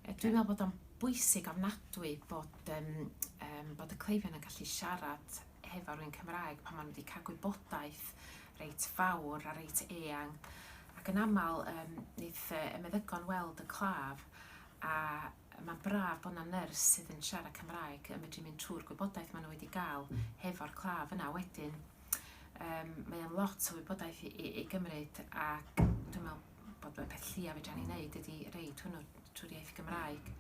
Dwi'n meddwl bod o'n bwysig ofnadwy bod yym yym bod y cleifion yn gallu siarad hefo rywun Cymraeg pan ma' nhw wedi cael gwybodaeth reit fawr a reit eang ac yn aml yym neith y meddygon weld y claf a mae'n braf bod 'na nyrs sydd yn siarad Cymraeg yn medru mynd trwy'r gwybodaeth maen nhw wedi gael hefo'r claf yna wedyn. Yym mae o'n lot o wybodaeth i i i gymryd ac dwi'n meddwl bod y peth lleia fedra ni wneud ydy reid hwnnw trwy'r iaith Gymraeg.